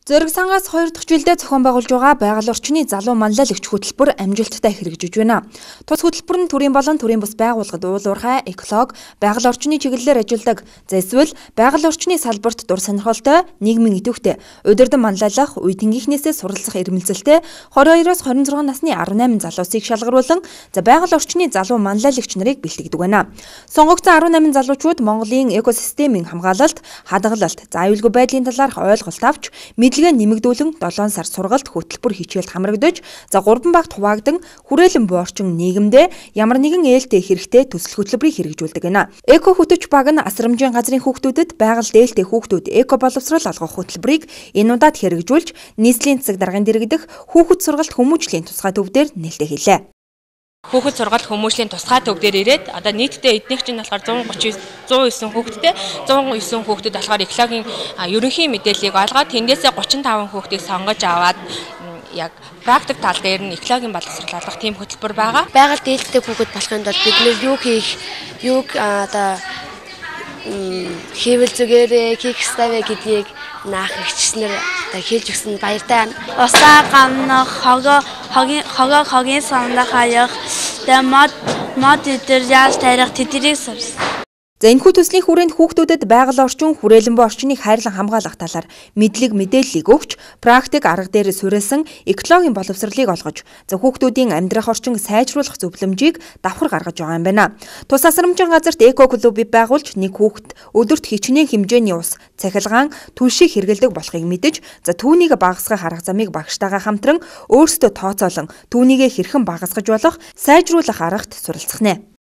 Зориг сангаас 2 дахь жилдээ зохион байгуулж байгаа байгаль орчны залуу манлайлагч хөтөлбөр амжилттай хэрэгжиж байна. Тус хөтөлбөр нь төрийн болон төрийн бус байгууллагад уул уурхай, эколог, байгаль орчны чиглэлээр ажилладаг, за эсвэл байгаль орчны салбарт дур сонирхолтой нийгмийн идэвхтэй, удирдан манлайлах, үе тэнгийнхнээсээ суралцах эрмэлзэлтэй 22-оос 26 насны 18 залуусыг шалгаруулан за байгаль орчны залуу манлайлагч нарыг бэлтгэдэг байна. Сонгогдсон 18 залуучууд Монголын экосистемийн хамгаалалт, хадгалалт, за аюулгүй байдлын талаарх ойлголт авч мэдлэгээ нэмэгдүүлэн 7 сар сургалт хөтөлбөр хичээлд хамрагдаж за 3 багт хуваагдан хүрээлэн буурчин нийгэмдээ ямар нэгэн ээлтэй хэрэгтэй төсөл хөтөлбөрийг хэрэгжүүлдэг гэнэ. Эко хөтөч баг нь асрамжийн газрын хүүхдүүдэд байгаль дээлтэй хүүхдүүд эко боловсрол олгох хөтөлбөрийг энэ удаад хэрэгжүүлж нийслэлийн засаг даргын дэргэдэх хүүхэд сургалт хүмүүжлийн тусгай төв дээр нээлттэй хийлээ. Хүүхэд сургалт хүмүүжлийн тусгай төв дээр ирээд одоо нийтдээ эднийх чинь болохоор 139 хүүхэдтэй 109 хүүхдэд болохоор экологийн ерөнхий мэдээллийг олгоод тэндээсээ 35 хүүхдийг сонгож аваад яг практик тал дээр нь экологийн боловсрол олгох тийм хөтөлбөр байгаа. Байгаль дээлтэй хүүхэд болохын тулд бид нэр юу хийх, юуг одоо хийвэл зүгээрээ хийх ёстой вэ гэдгийг наах эгчнэр одоо хэлж өгсөн баяртай. Усаа гамнах, хогоо хогийн савнда хаях, тэгээ мод өдр яаж тарих тэднийг сурсан. За энэхүү төслийн хүрээнд хүүхдүүдэд байгаль орчин, хүрээлэн буй орчныг хайрлан хамгаалах талаар мэдлэг мэдээллийг өгч, практик арга дээр суурилсан экологийн боловсролыг олгож, за хүүхдүүдийн амьдрах орчин сайжруулах зөвлөмжийг давхар гаргаж байгаа юм байна. Тус асрамжийн газарт эко клубыг байгуулж, нэг хүүхэд өдөрт хичнээн хэмжээний ус, цахилгаан, түлшийг хэрэглэдэг болохыг мэдэж, за түүнийг багасгах арга замыг багштайгаа хамтран өөрсдөө тооцоолон түүнийгээ хэрхэн багасгаж болох, сайжруулах аргат суралцах нэ.